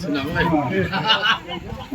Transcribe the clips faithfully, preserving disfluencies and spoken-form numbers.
Mem. Mem. Mem. Mem.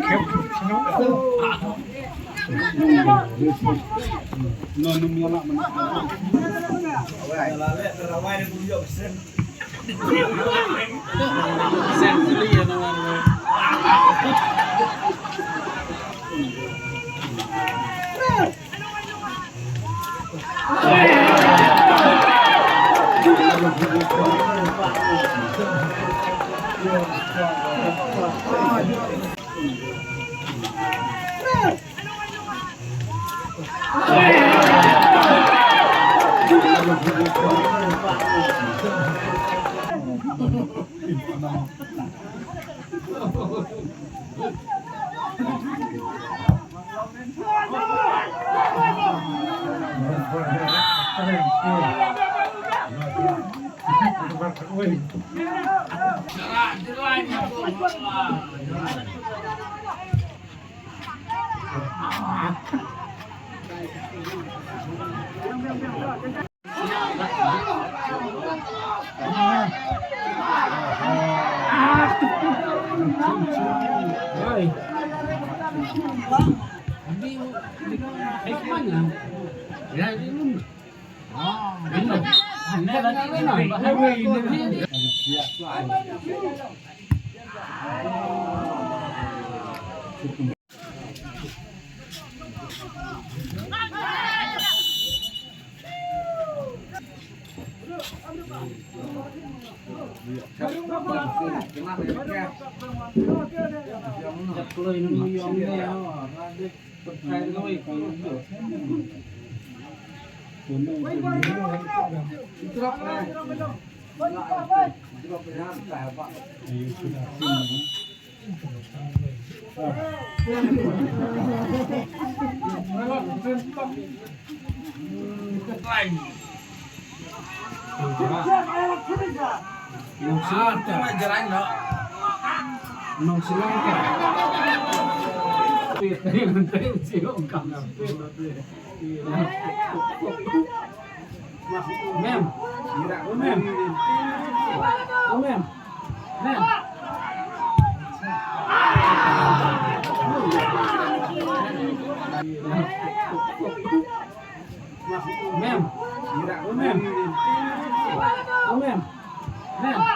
Mem. Mem. Mem.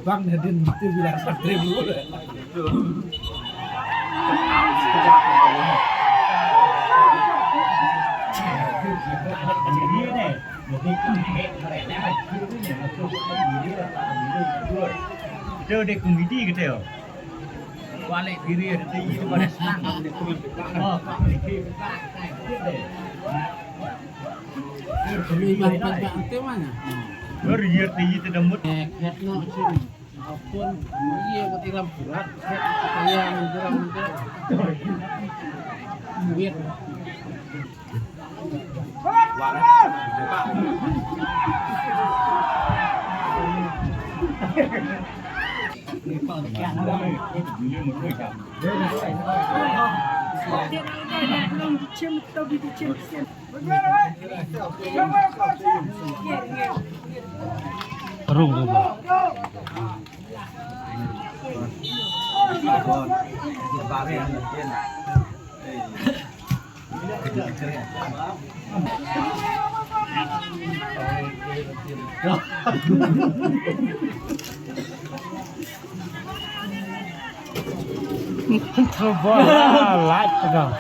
Bang Nadin mesti bilang santri dulu. Kita udah komedi kita ya. Balik diri ada tinggi pada senang. Oh, balik diri. Kami yang pakai ante mana? Baru dia tinggi tidak mut. Eh, lihat no sini. Apun, iya, buat iram purat. Iya, menjeram, menjeram. Rung, rung. Control ball lah, light pegang.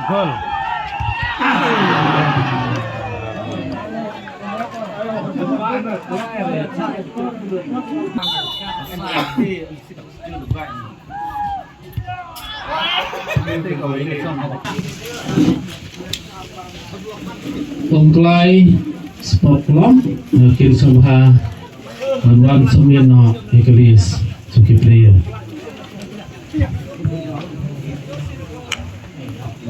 Gol. Pongklai Sport Club, eh, kin sngewbha, eh, wan sumar noh ïa ka list jong ki player.